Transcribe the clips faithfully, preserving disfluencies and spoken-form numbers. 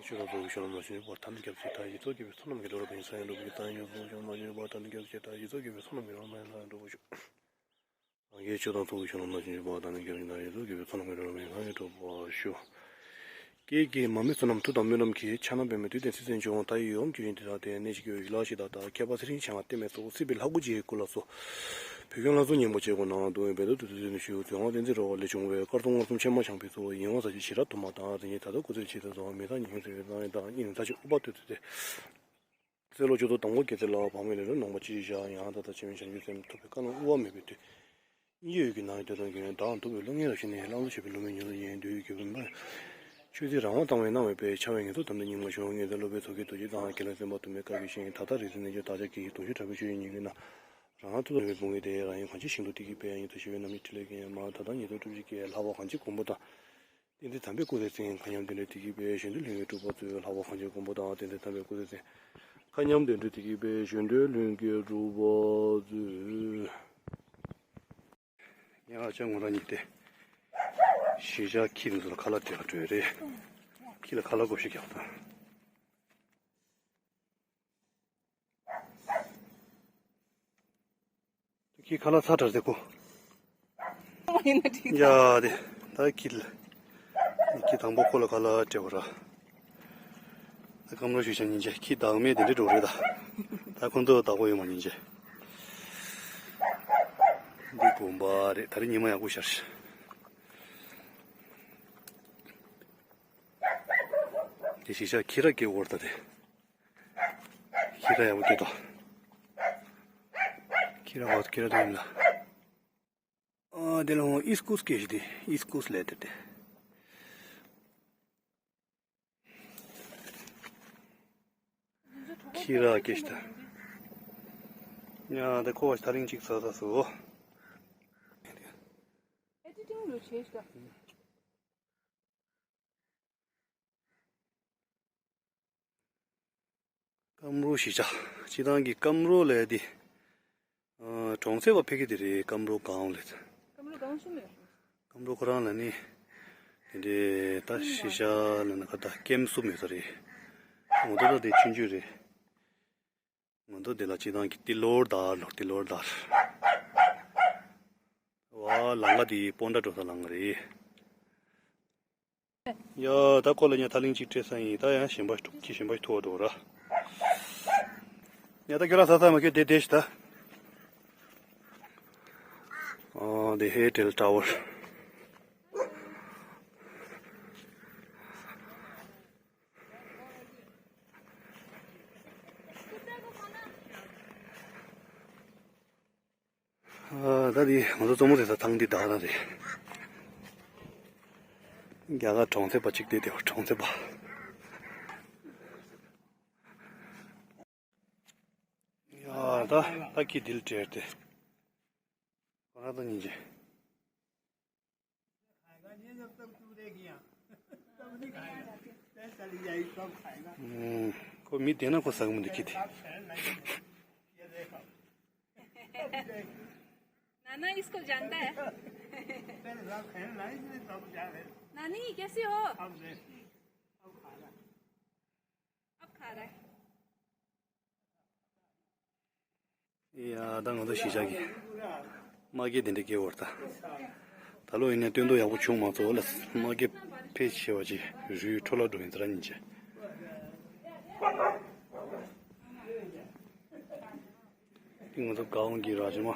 ཆོས་དང་ཚོགས་ཀྱི་མཆོག་རྣམས་ལ་ཞུ་བ། ཐར་འདོད་སྐྱབས་ཚེ་མཐའ་ཡས་ཚོགས་ཀྱི་བསོད་ནམས་ཀྱི་རྡོ་རུ་བིང་སང་ཡང་འགྲོ་བའི་ཐར་འདོད་སྐྱབས་ཚེ་མཐའ་ཡས་ཚོགས་ཀྱི་བསོད་ནམས་ཀྱི་རྡོ་རུ་བིང་སང་ཡང་འགྲོ་བ་ཞུ། རང་རྒྱལ་ཆོས་དང་ཚོགས་ཀྱི་མཆོག་རྣམས་ལ་ཞུ་བ། ཐར་འདོད་སྐྱབས་ཚེ་མཐའ་ཡས་ཚོགས་ཀྱི་བསོད་ནམས་ཀྱི་རྡོ་རུ་བིང་སང་ཡང་འགྲོ་བ་ཞུ། ཀྱེ་ཀྱེ་མ་མོའི་བསོད་ནམས་མཐུ་དང་སྨོན་ལམ་གྱིས། ཕྱག་ན་པདྨོ་དུས་མཐའི་སྲིད་མཚོན་འབྱུང་། མཐའ་ཡས་འོག་མིན་གྱི་ཡུལ་དུ་ད་ལྟའི་གནས་ཤིག་ཡོད། ཡུལ་ལྷ་གཞི་བདག་དང་ཁྱད་པར་ཚེ་རིང་འཆང་བ་བརྟན་མའི་གཙོ། སྲིད་པའི་ལྷ་སྐུ་རྗེའི་སྐུ་ལ་གསོལ། བོད་ཀྱི་ལྷ་སྲུང་ཉིན་མོ་བྱེད་སྒོ་ནང་དུ་བོད་དུ་དུས་ཚོད་ནས་ཞུ། ཚེ་དབང་བསྟན་འཛིན་རོལ་པ་ལས་བྱུང་བའི་དཀར་གསུམ་མངར་གསུམ་ཕྱེ་མ་ཞང་པའི་གཙོ་བོ་ཡིད་འོང་ཟས་ཀྱི་ཞི་རགས་དུ་མ་དང་། དེ་ཉིད་ད་ལྟ་སྐུ་ཚེ་ཕྱེད་དུ་སོང་བ་མི་ཚང་ཉིན་ཚེ་རིང་བཟང་བའི་བདག་ཉིད་ཚ་ཆུ་ཨུ་པ་ཏུ་ཏུ་སྟེ། ཚེ་ལོ་བཅུ་ཚོ་དང་པོ་སྐྱེས་ཚེ་ལ་བག་མེད་ལས་རུང་ནོངས་པ་ཅི་ཞིག་བཞག་ཡང་ད་ལྟ་ཆེ་བའི་བྱང་ཆུབ་སེམས་ཐོབ་པའི་བཀའ་ལུང་དབུ་བ་མེད་པའི་དུས། སྙིང་རྗེ་འོད་ཀྱི་ནང་ཡོད་དོན་གྱོན་བདག་འདུལ་བའི་བློ་ངན་རབ་ཞི་ནས་བླང་དོར་ཆོས་པའི་བློ་མིག་མྱུར་དུ་ཡེངས་འདུལ་བའི་རྒྱུད་པའི་མ། ཆོས་ཚིག་རང་དབང་བཏང་བའི་སྣང་བས་པའི་འཆར་བའི་ངལ་དུབ་དམ་དུ་སྙིགས་མ་ཞོག་ངེས་དོན་སློབ་དཔོན་ཚོགས་ཀྱི་རྡོ་རྗེ་གཙང་བ་དགེ་ལེགས་སེམས་དཔའ་དུ་མའི་བཀའ་བརྒྱུད་བཞིན་ད་ལྟ་རིག་འཛིན་རྣལ་འབྱོར་བདག་ཅག་གི་དུང་ཕྱུར་དྲག་པོའི་ཆོས་ཉིད་ཀྱི་ནང་། རང་སྣང་ཐུགས་དམ་པའི་བུ་ངེས་ཏེ་རང་ཡུལ་གང་ཇི་ཞིང་དུ་དེ་གི་པའི་ཉིད་དུ་ཞི་བའི་རྣམ་སྨིན་ཕྲིན་ལས་ཀྱི་མ་ད་ལྟ་ཉིད་དུ་སྒྲུབ་བྱེད་ཀྱི་ལྷ་བ་གང་ཇི་མགོན་པོ་དང་། བསྟན་འཛིན་དམ་པའི་སྐུ་ཚེ་བརྟན་མཁའ་མཉམ་དེ་འདྲའི་དེ་གི་པའི་གཞོན་དུ་ལྷུན་གྱིས་གྲུབ་པ་མཛོད། ལྷ་བ་གང་ཇི་མགོན་པོ་དང་བསྟན་འཛིན་དམ་པའི་སྐུ་ཚེ་བརྟན་མཁའ་མཉམ་དེ་འདྲའི་དེ་གི་པའི་གཞོན་དུ་ལྷུན་གྱིས་གྲུབ་པ་མཛོད། ཡང་ཅག་ངོ་ར་ཉིད་དེ། གཞིས་ཆགས་ཁྱི་དེ་ཚོ་ལ་ཁ་ལག་སྤྲད་ལ་འགྲོ་ཡ་རེད། ཁྱི་ལ་ཁ་ལག་བགོ་བཤའ་རྒྱག་དང་། ཁྱི་ཁ་ལག་ཚ་དྲགས་ཏེ་ཁོ། ཡིན་ན་འགྲིག་ཡ་དེ། ད་ཁྱི་ལ། ཁྱི་དང་པོ་ཁོ་ལ་ཁ་ལག་སྤྲད་པ་ར། ད་སྐམ་རོ་ཞུ་ཆ་ཉིན་བྱེད་ཁྱི་བདག་མེད་དེ་འདྲ་འགྲོ་རེད་ད། ད་ཁོ་ཚོ་བདག་པོ་ཡོད་མ་ཉིན་བྱེད། འདི་བུམ་པ་རེད། ད་རེས་ཉི་མ་ཡག་པོ་ཤར། དེ་གཞིས་ཆགས་ཁྱི་ར་སྐྱེ་བོར་ད་དེ། ཁྱི་ར་ཡག་པོ་སྐྱེ་ཏོ། ཁྱི་ར་བ་ཁྱི་ར་དང་ཡིན་ལ། ཨ་དེ་ལ་ཧོ་ཨིས་ཀུས་སྐྱེ་ཞིག་དེ་ཨིས་ཀུས་ལས་དེ་དེ། ཁྱི་ར་སྐྱེ་ཞིག་ད། ཡ་དེ་ཁོ་བ་ཐ་རིང་གཅིག་ཚ་ཚ་སོ། ཨེ་ཌི་ཊིང་ལོ་བྱས་ཤག་སྐམ་རུ་གཞིས་ཆགས། སྤྱི་བཏང་གི་སྐམ་རུ་ལས་དེ། ཨ་གྲོང་གསེབ་པ་ཕེབས་ཀྱི་དེ་རེད། སྐམ་རུ་སྒང་ལས། སྐམ་རུ་སྒང་གསུམ་ཡོད། སྐམ་རུ་ཁོ་རང་ལ་ནི། དེ་འདྲའི་ད་གཞིས་ཆགས་ལ་ན་ཁ་ད་ཀེམ་གསུམ་ཡོད་ས་རེད། ངོ་ཐོག་ད་དེ་ཆུང་ཆུང་རེད། ང་ཚོ་འདི་ལ་སྤྱི་བཏང་གི་ཏི་ལོར་དར་ལོར་ཏི་ལོར་དར། ཝ་ལང་ཀ་འདི་སྤོན་ཊ་འགྲོ་ས་ལང་ཀ་རེད། ཡ་ད་ཁོ་ལ་ཉ་ཐ་ལིང་གཅིག་སྤྲད་ས་ཡིན། ད་ཡང་གཞན་པ་ཐུག་གི་གཞན་པ་ཐུག་བ་འགྲོ་ར། ཡ་ད་ཁྱོད་རང་ས་ས་མ་ཁྱོད་དེ་དེ་ཤི་ད། ཨ་འདི་ཧེ་ཏེལ་ཊ་ཝར། ཨ་ད་དེ་ང་ཚོ་གཙོ་མོ་ཟེར་ས་ཐང་འདི་དག་ན་རེད། རྒྱ་གར་གྲོང་གསེབ་པ་གཅིག་བསྡད་དེ་གྲོང་གསེབ་པ། ཡ་ད་ད་ཁྱི་དིལ་བྲལ་ཏེ། ཁོ་རང་ད་ཉིན་བྱེད། ཁོ་མི་བསྡད་ན་ཁོ་ཟ་གི་མི་འདུག་ཁྱི་དེ། नाना इसको जानता है। नानी कैसे हो? अब खा रहा है। ཡ་ད་ང་ཚོ་གཞིས་ཆགས་ཀྱི་མ་སྐྱེས་དེ་འདྲ་སྐྱེ་བར་ད། ད་ལོ་ཡིན་ན་སྟོན་ཐོག་ཡག་པོ་བྱུང་མ་ཚོ་ལ་མ་སྐྱེས་ཕལ་ཆེ་བ་ཅིག་རུས་འཕྲོ་བརླག་འགྲོ་ཡིན་ཚ་ར་ཉིན་བྱེད། ང་ཚོ་གའོང་གི་ར་ཅི་མ།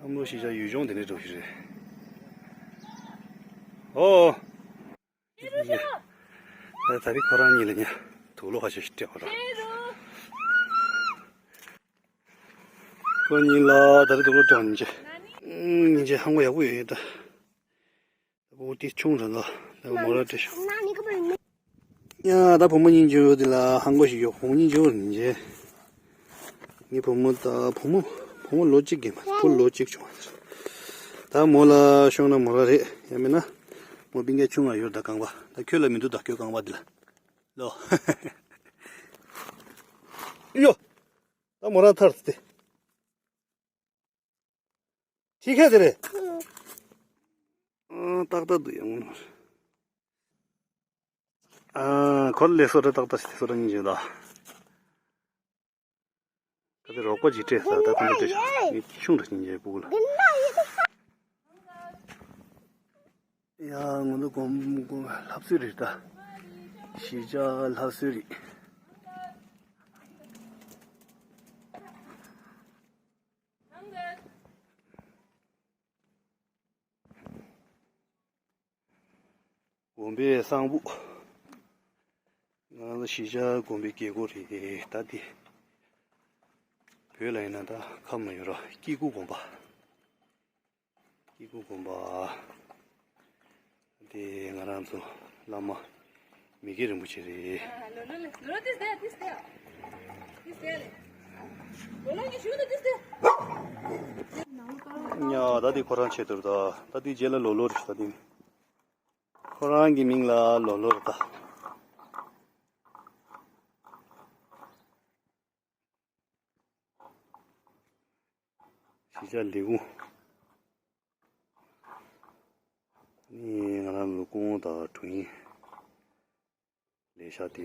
ཨ་མོ་གཞིས་ཆགས་ཡུལ་ལྗོངས་དེ་འདྲའི་འགྲོ་གི་རེད། ཨོ། ད་ད་རེས་ཁོ་རང་གཉིས་ལ་ཉ་དུག་ལོག་ཁ་ཤས་ཤིག་སྤྲད་པ་ར། ཁོ་གཉིས་ལ་ད་རེས་དུག་ལོག་སྤྲད་པ་ཉིན་བྱེད། ཉིན་བྱེད་ཧང་གོ་ཡག་པོ་ཡོད་ཡོད་ད། ད་བུ་དེ་ཆུང་ར་ད་ད་མོ་ར་སྤྲད་ཤོག་ཡ་ད་བུ་མོ་གཉིས་འཇོག་དེ་ལ་ཧང་གོ་ཞིག་ཡོད། བུ་མོ་གཉིས་འཇོག་ཉིན་བྱེད། ངའི་བུ་མོ་ད་བུ་མོ་བུ་མོ་ལོ་གཅིག་གི་མ་བུ་ལོ་གཅིག་བྱུང་བ་ད། མོ་ལ་ཤོང་ན་མོ་ར་རེད། ཡང་མིན་ན་ མོ་སྤུན་ཀྱག་ཆུང་ང་ཡོད་ད་རྐང་པ། ད་ཁྱོད་ལ་མི་འདུག་ད་ཁྱོད་རྐང་པ་འདི་ལ། ལོ། ཡོ། ད་མོ་རང་ཐར་ཏེ། ཁྱི་ཁ་དེ་རེད། ཨ། ཏག་ཏག་འདུག་ཡང་། ཨ། ཁོ་ལས་སོ་ར་ཏག་ཏག་ཞིག་སོ་ར་ཉིན་བྱེད་ད། ད་དེ་རོགས་པ་ཅིག་སྤྲད་ས་ད་ཁོ་ཚོ་སྤྲད་ཤག་ངས་ཆུང་ར་ཉིན་བྱེད་སྤུ་གུ་ལ། ཡ། ང་ཚོ་དགོན་དགོན་ལྷ་གསོལ་རེད་ད། གཞིས་ཆགས་ལྷ་གསོལ་རེད། དགོན་པའི་གསང་ཕུག་ང་རང་ཚོ་གཞིས་ཆགས་དགོན་པའི་དགེ་སྐོས་རེད་ད་དེ། བོད་ལ་ཡིན་ན་ད་ཁམས་ལ་ཡོད་ར་སྐྱེ་རྒུ་དགོན་པ། སྐྱེ་རྒུ་དགོན་པ། དེ་ང་རང་ཚོ་བླ་མ་མི་དགེ་རིན་པོ་ཆེ་རེད། ཉ་ད་དེ་ཁོ་རང་ཆེད་དུ་ད་ད་དེ་རྗེས་ལ་ལོ་ལོ་རེད་ད་དེ། ཁོ་རང་གི་མིང་ལ་ལོ་ལོ་རེད་ད། གཞིས་ཆགས་ལས་ཁུངས། ནི་ང་རང་ཚོ་སྐུ་ངོ་དང་དྲུང་ཡིག་ལས་ཤག་དེ་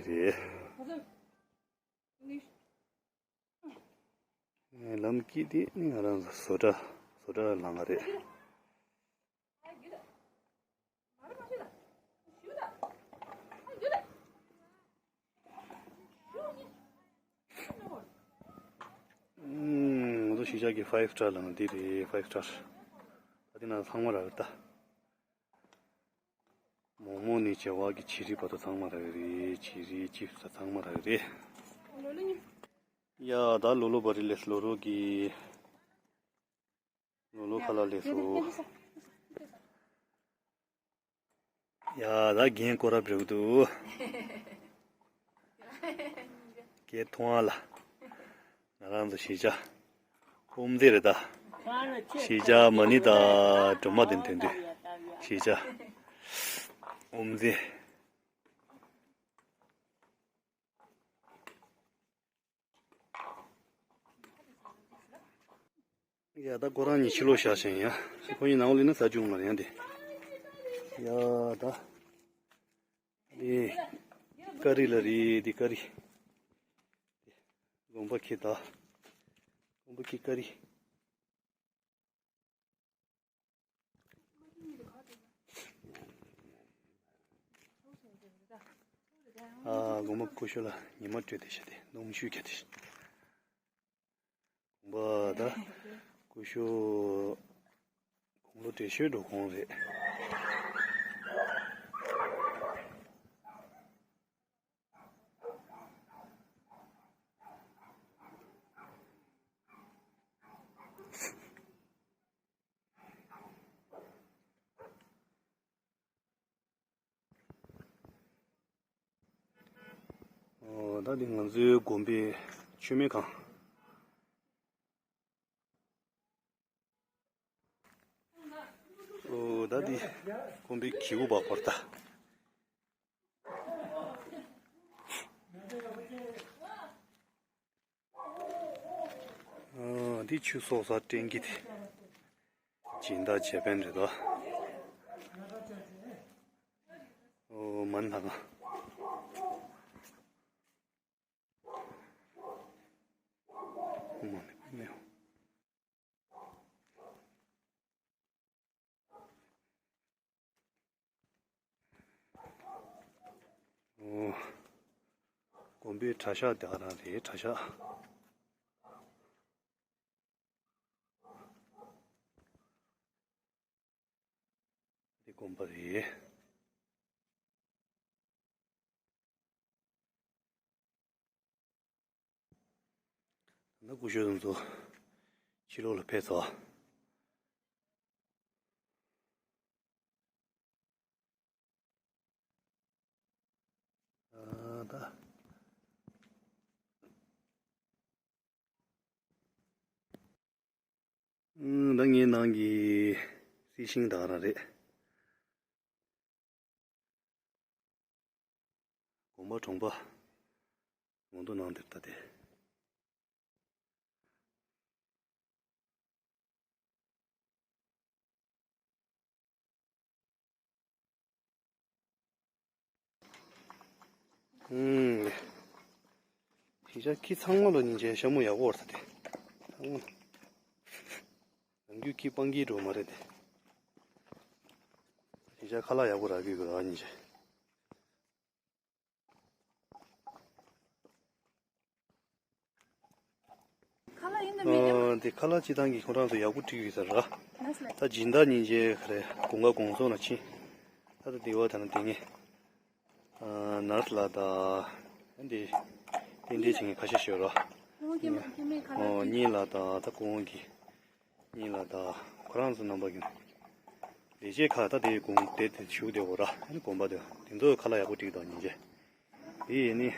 རེད། ལམ་དཀྱིལ་དེ་ནི་ང་རང་ཚོ་བཟོ་གྲྭ་བཟོ་གྲྭ་ལམ་ཁ་རེད། ང་ཚོ་གཞིས་ཆགས་ཀྱི་ཕའིབ་སི་ཊར་ལ་ང་འདི་རེད་ཕའིབ་སི་ཊར། ད་འདི་ན་ཚང་མ་རག་གི་ད། མོག་མོག་ནས་བྱེ་བ་གི་བྱི་རིལ་བར་དུ་ཚང་མ་རག་གི་རེད། བྱི་རིལ་ཅིབ་སི་ཚང་མ་རག་གི་རེད། ཡ་ད་ལོ་ལོ་བ་རི་ལེས་ལོ་རོ་གི་ལོ་ལོ་ཁ་ལ་ལེ་སོ། ཡ་ད་རྒན་སྐོར་ར་བྲེག་འདུག་སྐད་མཐོང་ཨ་ལ། ང་རང་ཚོ་གཞིས་ཆགས་ཨོམ་ཟེ་རེད་ད། གཞིས་ཆགས་མ་ཎི་དང་སྒྲོལ་མ་དེ་འཐེན་དུས་གཞིས་ཆགས་ཨོམ་ཟེ། ཡ་ད་ཁོ་རང་གཉིས་ཕྱི་ལོགས་བཞག་བཞིན་ཡ། ཁོ་གཉིས་ནང་ལ་ཡིན་ན་ཟ་བཅུག་མ་རེད་ཡ་འདི། ཡ་ད། འདི་ཀ་རི་ལ་རེད་འདི་ཀ་རི། དགོན་པ་ཁྱི་ད། དགོན་པ་ཁྱི་ཀ་རི། ཨ་དགོན་པ་སྐུ་ཞབས་ལ་ཉི་མ་སྤྲོད་དེ་བྱ་དེ་སྣུམ་ཆུ་རྒྱག་དེ། དགོན་པ་ད་སྐུ་ཞབས་དགུང་ལོ་བགྲེས་ཤོས་འགྲོ་གོང་རེད། ཨོ་ད་འདི་ང་ཚོའི་དགོན་པའི་མཆོད་མེ་ཁང་། ཨོ་ད་འདི་དགོན་པའི་གྱི་གུ་བ་བར་ད། ཨ་འདི་ཆུ་གསོག་ས་སྤྲིན་གྱི་དེ། སྦྱིན་བདག་ཇེ་པན་རེད་དོ། ཨོ་མན་ལྷ་ཁང་། ཨོ་མ་ནི་མེའོ། ཨོ། དགོན་པའི་གྲྭ་ཤག་དེ་ག་རང་རེད་གྲྭ་ཤག་འདི་དགོན་པ་རེད། ད་སྐུ་ཞབས་ཚོ་ཕྱི་ལོགས་ལ་ཕེབས་ཚར། ཨ་ད། ཨུམ། ད་ངའི་ནང་གི་རྩི་ཤིང་དག་རང་རེད། དགོན་པ་གྲོང་པ་ངོ་འདུ་གནང་དེར་ལྟ་སྟེ། ཨུམ། ཤིང་ཤ་ཁྱི་ཚང་མ་ལོ་ཉིན་བྱས་ཤ་མོ་ཡག་པོ་བར་ཐ་དེ། ཚང་མ། ནམ་རྒྱུན་ཁྱི་སྤང་གི་འགྲོ་མ་རེད་དེ། ཤིང་ཤ་ཁ་ལག་ཡག་པོ་རག་གི་ཡོད་ར་ཉིན་བྱས། ཁ་ལག་ཡིན་ན་མི་ཉམས། ཨོ། འདི་ཁ་ལག་སྤྱི་བཏང་གི་ཁོ་རང་ཚོ་ཡག་པོ་བྲིས་ཡོད་ཟེར་ར། ལགས་ལགས། ད་སྦྱིན་བདག་ཉིན་བྱས་ག་རེ་དགུན་ཁ་དགོང་ཚོགས་ལ་ཕྱིན། ད་ལྟ་འདི་བ་ད་ནི་དེ་ངས། ཨ། ནར་ལ་ད། འདི། རྟེན་འབྲེལ་བྱེད་མཁན་ཁ་ཤས་ཤོད་ར། ཁོང་སྐྱེ་དམན་སྐྱེ་དམན་ཁ་ལག་ཨོ་བྲིས། གཉིས་ལ་ད་ད་ཁོང་གི། གཉིས་ལ་ད་ཁོ་རང་ཚོ་རྣམ་པ་གི། ལས་བྱེད་ཁག་ད་དེ་དགོང་དེ་དེ་བཞུགས་བསྡད་ཡོད་ར། ཨ་ནི་དགོན་པ་དེ་དེ་ཚོ་ཁ་ལག་ཡག་པོ་བྲིས་དང་ཉིན་བྱས། དེ་ཡིན་ནི།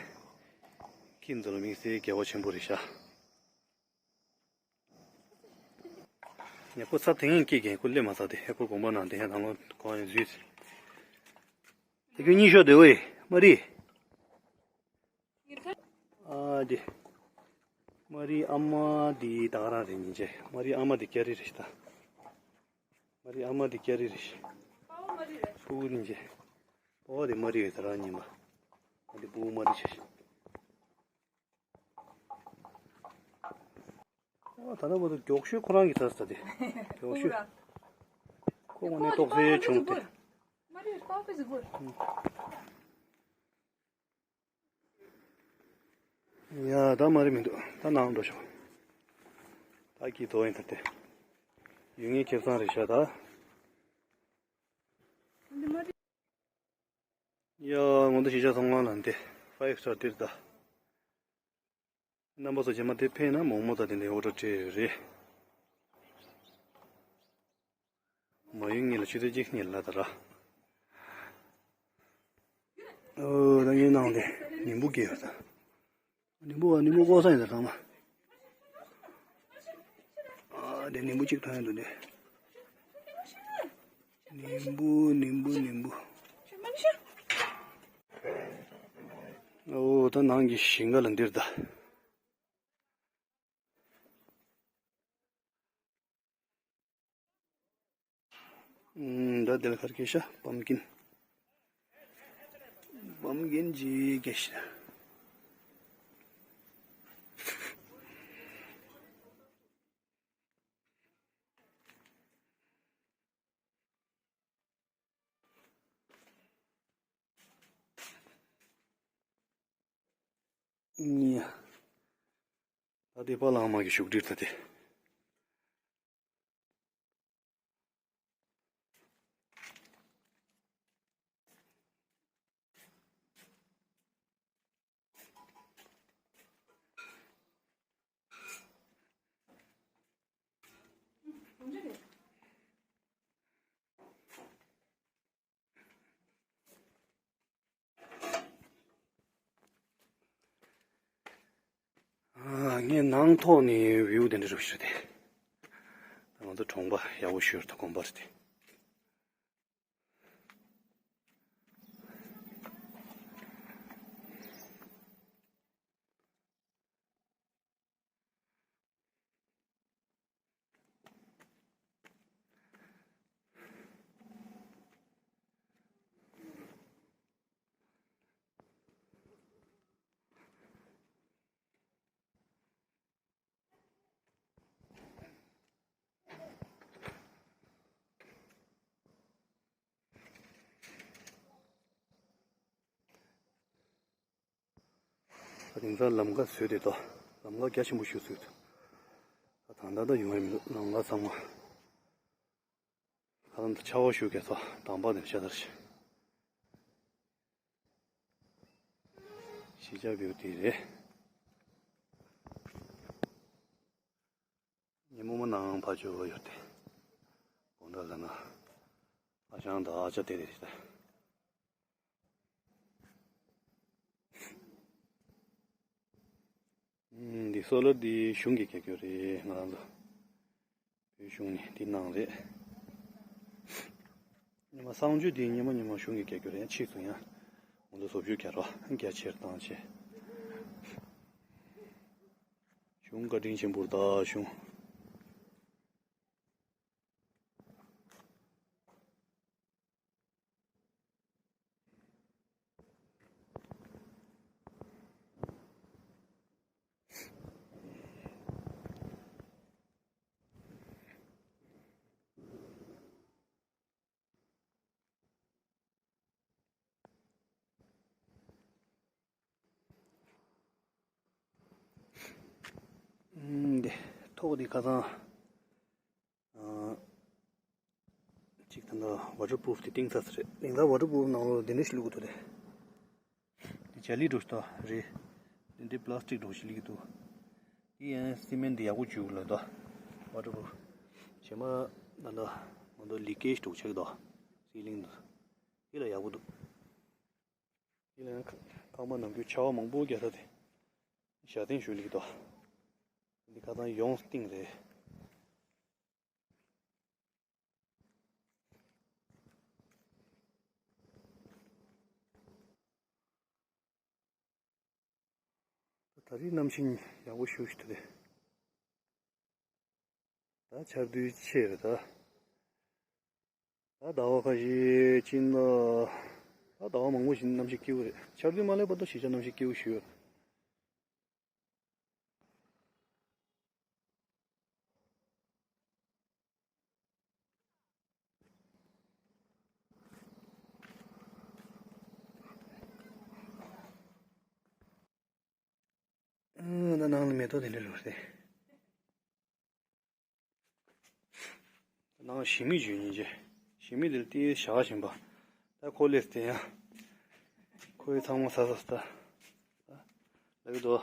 ཁྱི་འཛོལ་དམིགས་བསལ་དགེ་བ་ཆེན་པོ་རེད་ཤག་ཉེ་ཁོ་ཚ་དེ་ངན་སྐྱེས་ཀྱིན་ཁོ་སླེབས་མ་ཚར་དེ་ཧེ་ཁོ་དགོན་པ་ནང་དེ་ཧེ་དང་ལོ་གོང་ཡང་འཛུལ། དེ་ཁྱོད་གཉིད་ཤོར་དེ་ཝེ་མ་རི། ཨ་དེ། མ་རི་ཨ་མ་དེ་ད་ག་རང་རེད་ཉིན་བྱས། མ་རི་ཨ་མ་དེ་སྐྱ་རི་རེད་ཤག་ད། མ་རི་ཨ་མ་དེ་སྐྱ་རི་རེད་ཤག་ཕྲུ་གུ་ཉིན་བྱས། ཨོ་དེ་མ་རི་ཡོད་ད་རང་ཉིན་པ། ཨ་དེ་ཕྲུ་གུ་མ་རི་བྱས་ཤག་ཨ་ད་ལྟ་བར་དུ་མགྱོགས་ཤོས་ཁོ་རང་གི་ཚར་ས་དེ། མགྱོགས་ཤོས། ཁོ་ངོ་ནས་ཏོག་ཙེ་བྱུང་སྟེ། ཡ་ད་མ་རེད་མི་འདུག་ད་ནང་འགྲོ་ཤོག་ད་ཀྱི་དོ་ཡིན་ད་དེ། ཡུལ་ངའི་ཁེ་བཟང་རེད་ཤག་ད། ཡ་ངོ་འདི་ཤི་ཤ་ཚང་མ་ལ་འདི་ཕའིབ་སི་ཊར་འདིར་ད། རྣམ་པ་ཚོ་རྗེས་མ་དེ་ཕེབས་ན་མོག་མོག་དང་དེ་འདྲའི་ཨོ་ཌར་སྤྲད་ཡོད་རེད། མ་ཡུན་གཉིས་ལ་ཆུ་ཚོད་གཅིག་གཉིས་ལ་ད་ར། ཨོ་ད་ངའི་ནང་དེ་ནིམ་བུ་སྐྱེས་ཡོད་ད། ནིམ་བུ་བ་ནིམ་བུ་ཀོ་ས་ཡིན་ད་ཚང་མ། ཨ་དེ་ནིམ་བུ་གཅིག་ཐོན་ཡོད་འདུག་དེ། ནིམ་བུ་ནིམ་བུ་ནིམ་བུ། ཨོ་ད་ནང་གི་ཞིང་ཁ་ལ་འདིར་ད། ཨུམ། ད་དེ་ལ་ག་རེ་སྐྱེས་ཤག་པམ་ཀིན། པམ་ཀིན་ཅིག་སྐྱེས་ཤག་ཉི། ད་དེ་པ་ལང་མ་གི་བཞུགས་ཁྲིར་ད་དེ། ཨ། ངས་ནང་ཐོག་ནས་བིའུ་དེ་འདྲ་རུ་ཞུ་སྟེ། ང་ཚོ་གྲོང་པ་ཡག་པོ་ཞུ་ཐུབ་གོམ་པ་རེད་དེ། ད་དེང་སང་ལམ་ཁ་བཟོས་ཏེ་ད་ལམ་ཁ་རྒྱ་ཆེན་པོ་ཞིག་བཟོས་འདུག་ད་ད་ད་ཡོང་ཡ་མི་འདུག་ལམ་ཁ་ཚང་མ། ཁ་ལམ་དུ་ཆར་པ་ཞུ་གས་ཚོ་དང་པ་དེ་ཤ་དར་ཤི། ཤི་ཆ་བེའུ་དེ་རེད། ཉིན་མོ་མོ་ནང་ཕ་ཆོས་བ་ཡོད་དེ། དགོང་དག་ལ་ན། ཨ་ཞང་དང་ཨ་ཅག་དེ་རེད་ཤི། འདི་སོ་ལར་འདི་གཞུང་གིས་རྒྱག་རྒྱུ་རེད་ང་རང་ཚོ། བོད་གཞུང་ནས་འདི་གནང་རེད། ཉི་མ་གསང་སྤྱོད་འདི་ཉི་མ་ཉི་མ་གཞུང་གིས་རྒྱག་རྒྱུ་རེད་ཕྱིས་སུ་ཡང་ ང་ཚོ་བཟོ་བཅོས་རྒྱག་རོགས་རྒྱ་ཆེར་བཏང་བྱས། གཞུང་བཀའ་དྲིན་ཆེན་པོར་བདག་གཞུང་། འདི་ཐོག་འདི་ཁ་སང་གཅིག་ད་ལྟ་ཝ་ཊར་པུ་རུབ་དེ་བཏིང་ཚར་ས་རེད། དེང་སང་ཝ་ཊར་པུ་རུབ་ནང་ལོགས་འདི་འདྲ་ཞིག་བླུགས་དགོས་འདུག་རེད། འདི་ཇ་ལི་འདྲ་ཞིག་ད་རེད། འདི་འདི་པ་ལ་སི་ཊིག་འདྲ་ཞིག་བླུགས་འདུག་འདི་ཡང་སི་མེན་འདི་ཡག་པོ་བྱུགས་ལ་ད་ཝ་ཊར་པུ་རུབ། བྱེ་མ་ད་ལྟ་ང་ཚོ་ལི་ཀེ་ཇི་འདྲ་ཆགས་ཀྱི་འདུག་སི་ལིང་འདི་འདི་ལ་ཡག་པོ་འདུག་འདི་ལ་ཡང་ཁང་པ་ནམ་རྒྱུན་ཆར་པ་མང་པོ་རྒྱག་ས་དེ་ཞྭ་སྟེང་ཞུ་ལིག་ཏོ། འདི་ཁ་སང་ཡོངས་སྟེང་རེད། ད་རེས་གནམ་གཤིས་ཡག་པོ་ཞེ་པོ་ཞིག་འདུག་སྟེ། ད་ཆར་དུས་ཆེ་རེད་ད། ད་ཟླ་བ་ཁ་ཤས་ཕྱིན་ན། ད་ཟླ་བ་མང་པོ་ཞིག་གནམ་གཤིས་སྐྱིད་པོ་རེད། ཆར་དུས་མ་སླེབས་བར་དུ་གཞིས་ཆགས་གནམ་གཤིས་སྐྱིད་པོ་ཞིག་ཡོད། ཨ། ད་ནང་ལ་མེ་ཏོག་དེ་འདྲ་ལོས་ཏེ། ནང་ཞི་མི་འཇུ་ཉིན་རྗེ། ཞི་མི་དེ་ལ་ཏི་ཞག་བཞིན་པ། ད་ཁོ་ལས་དེ་ཡང་། ཁོའི་ཚང་མ་ཟ་ཟ་ཟ། ལབ་ཀྱི་འདུག་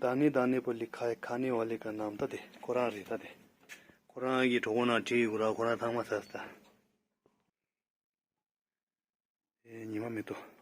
ད་ནི་ད་ནི་པོ་ལི་ཁ་ཁ་ནི་བ་ལི་ཀ་ནམ་ད་དེ་ཁོ་རང་རེད་ད་དེ། ཁོ་རང་གི་གྲོགས་པོ་ནང་བྲིས་ཡོད་ར། ཁོ་རང་ཚང་མ་ཟ་ཟ། ཨེ། ཉི་མ་མེ་ཏོག